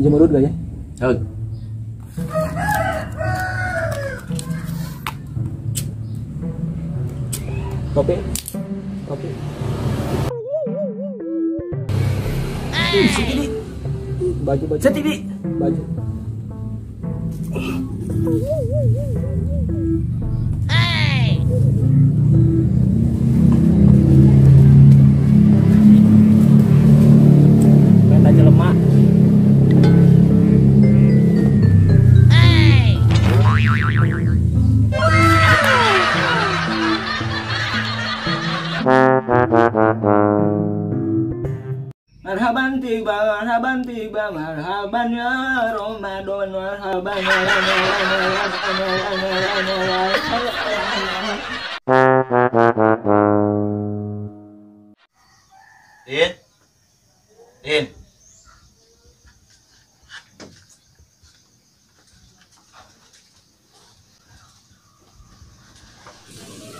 Minjem urut gak ya? Heuh. Kopi. Kopi. Sini. Baju baju. Sini. Baju. Hey. Minta jelema. Hey. Marhaban tiba, marhaban ya Ramadan, marhaban ya Din. Din.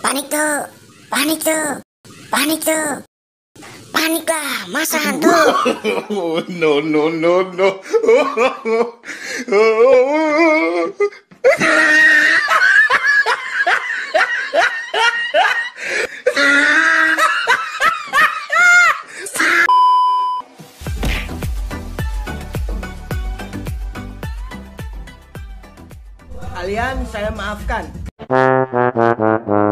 Panik tuh, panik tuh, panik tuh. Panik lah, masa hantu. No, no, no, no. Kalian saya maafkan. No, no, no, no.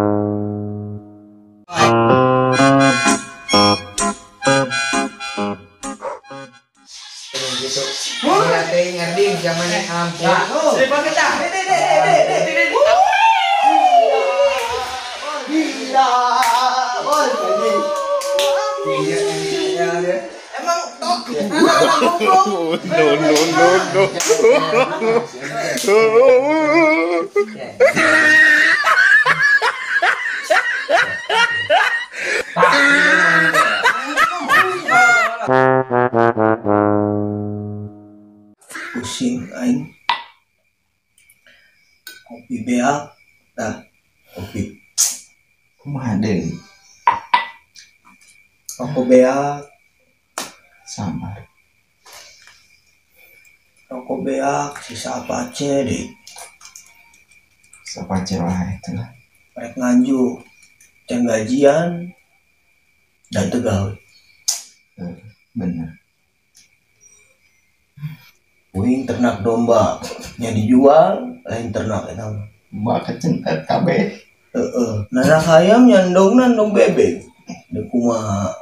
Pusing aing. Kopi beak tah, kopi. Kumaha deui? Rokok beak sama. Rokok beak sisa Apache deh. Sisa Apache lah itulah. Rek nganjuk, can gajian dan tegawe. Bener. Uing ternak domba nya dijual, lain ternak eta mah. Maka centet kabeh. Heeh, nanak hayam nyandongna ndong bebek. Deuk kumaha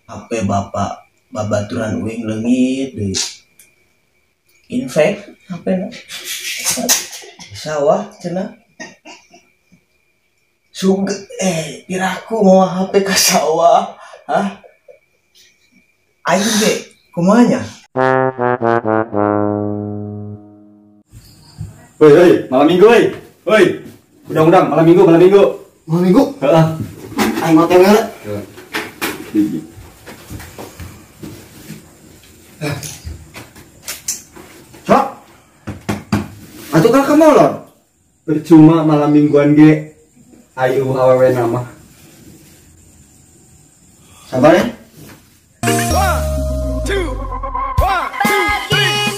HP bapak babaturan uing leungit deui. Infek HP na. Sawah cenah. Sug piraku mawa HP ka sawah. Hah? Aing ge kumaha nya? Woi, woi, malam minggu, woi. Woi. Udang-udang, malam minggu, malam minggu. Malam minggu? Heeh. Aing mau teh heula. Heeh. Sok. Atuh kan molor. Percuma malam mingguan ge ayu awewe nama. Sabar ya. 1, 2, 1, 2, 3.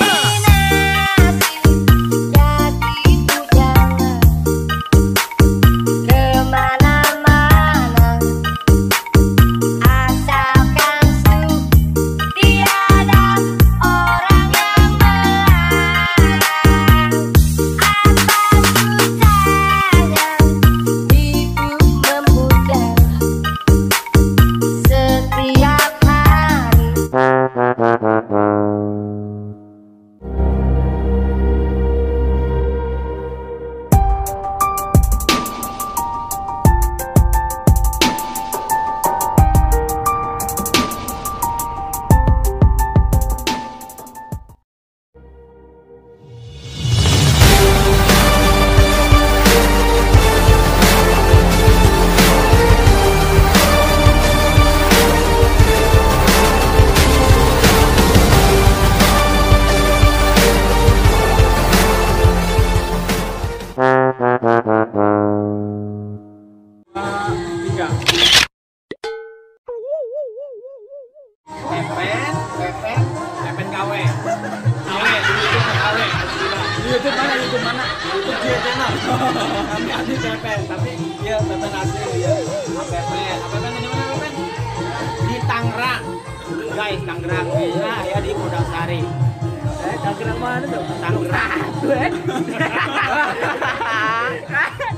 Setia. YouTube mana? YouTube mana? YouTube dia channel. Kami asli Pepen, tapi ya Pepen asli ya. Pepen, Pepen di mana Pepen? Di Tangerang. Guys, Tangerang. Nah, ya di Podang Sari. Tangerang mana tuh? Tangerang.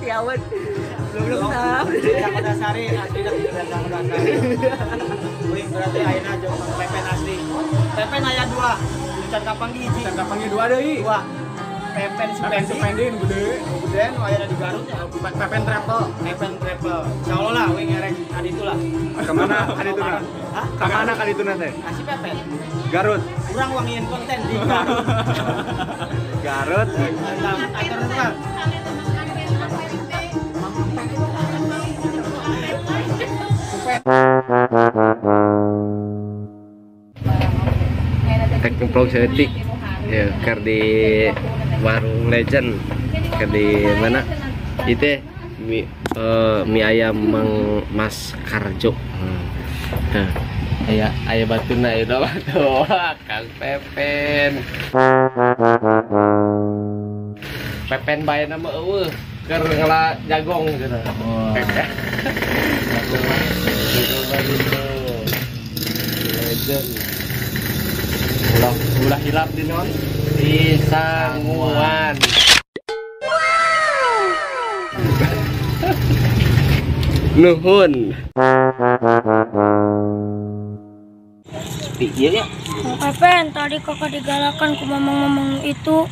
Diawan. Belum tahu. Podang Sari asli dari Podang Sari. Wih, berarti ayeuna jeung Pepen asli. Pepen aya 2. Can kapanggih hiji. Can kapanggih 2 deui. 2. Pepen Supendi nu gede, nu gede nu aya di Garut ya. Pepen Travel, Pepen Travel. Insyaallah lah we ngerek ka ditu lah. Ka mana ka ditu na? Hah? Ka mana ka ditu na teh? Ka si Pepen. Garut. Urang wangian konten di Garut. Garut. Mantap, atur nuhun. Tek vlog setik ya ker di warung legend ker di mana itu mie ayam Mang Mas Karjo. Nah, aya batuna itu batu Kang Pepen. Pepen bae nama eueuh keur ngala jagong cenah. Oh. Jagong legend. Ulah hilap di non di Sanguan. Nuhun. Iya ya. Pepen, tadi kakak digalakan ku mamang-mamang itu.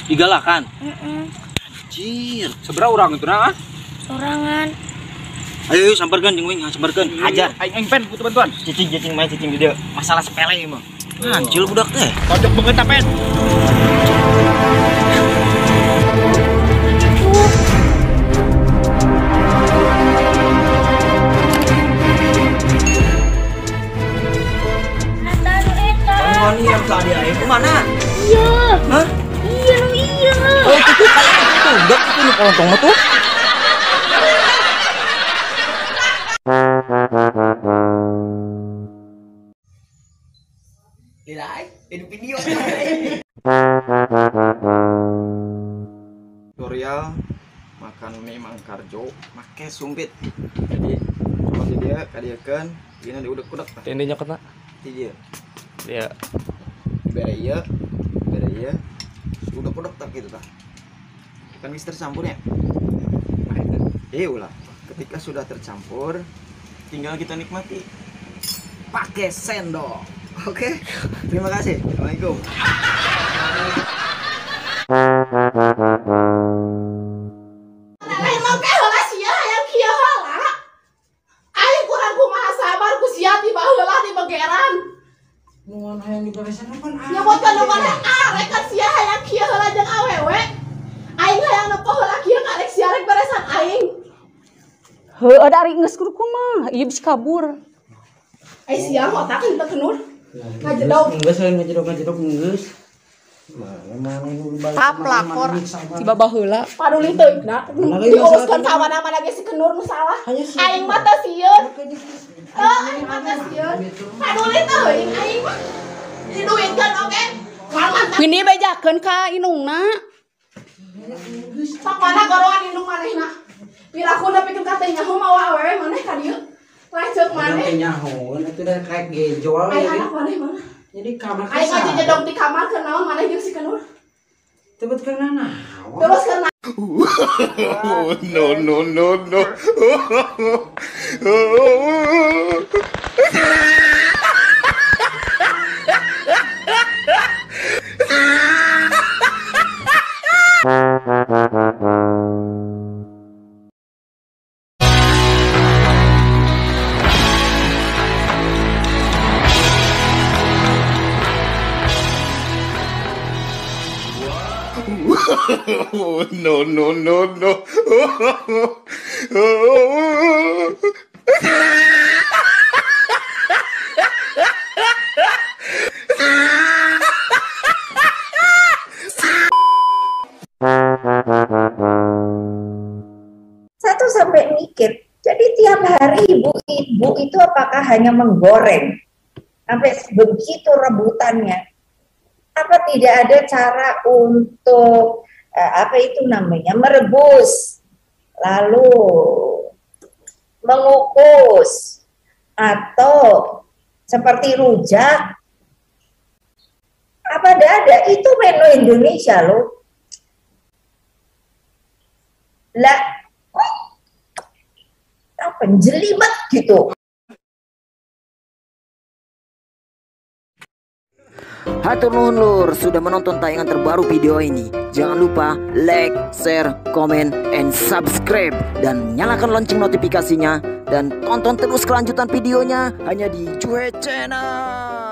Digalakan? Anjir, seberapa orang itu nah? Sorangan. Ayo, ayo samperkeun jeung uing, samperkeun. Hajar. Aing aing pen butuh bantuan. Cicing main cicing di dieu. Masalah sepele ieu mah. Anjir budak teh. Kocok banget ta, Pen. Wani yang tadi aing mana? Iya. Hah? Iya lu iya. Oh, itu tuh kayak itu udah itu nu kolontong mah tuh. Ini video. Tutorial makan mie Mang Karjo make sumpit. Jadi kalau dia kadieukeun, ieu diudek-udek tah. Ini nyokotna. Ti dieu. Iya. Bere ieu, bere ieu. Udek-udek tah kitu tah. Kan geus tercampur ya? Nah, ulah. Ketika sudah tercampur, tinggal kita nikmati. Pakai sendok. Oke, terima kasih. Assalamualaikum. Lain oke heula sia hayang kieu heula. Aing kurang kumaha sabar ku sia tiba heula di begeran. Nuhun hayang diberesan kan. Nyebutkeun nu maneh arek kan sia hayang kieu heula jeung awewe. Aing hayang nempo heula kieu karek sia rek beresan aing. Heuh, ada ari geus kudu kumaha? Ieu bisa kabur. Ai sia otak teu kenur. Ngajedog. Geus ngajedog geus. Tap lapor tiba baheula. Paduli teuing na. Diuruskeun ka mana-mana ge si kenur nu salah. Aing mah teu sieun. Heuh, aing mah teu sieun. Paduli teuing aing mah. Diduitkeun oge. Wini bejakeun ka indungna. Sok mana goroan indung manehna. Piraku nepikeun ka teh nyaho mawa awewe maneh ka dieu. Lanceuk maneh. Teh nyaho, itu udah kayak gejol. Aing anak maneh mana? Jadi kamar aing aja jedog di kamar keur naon maneh jeung si Kenur. Tebet keur naon? Terus keur naon? No no no no. No no no no. Satu sampai mikir, jadi tiap hari ibu-ibu itu apakah hanya menggoreng sampai begitu rebutannya? Apa tidak ada cara untuk apa itu namanya, merebus, lalu mengukus, atau seperti rujak? Apa tidak ada? Itu menu Indonesia loh. Lah, apa jelimet gitu. Hatur nuhun lur sudah menonton tayangan terbaru video ini. Jangan lupa like, share, comment, and subscribe. Dan nyalakan lonceng notifikasinya. Dan tonton terus kelanjutan videonya hanya di Juhe Channel.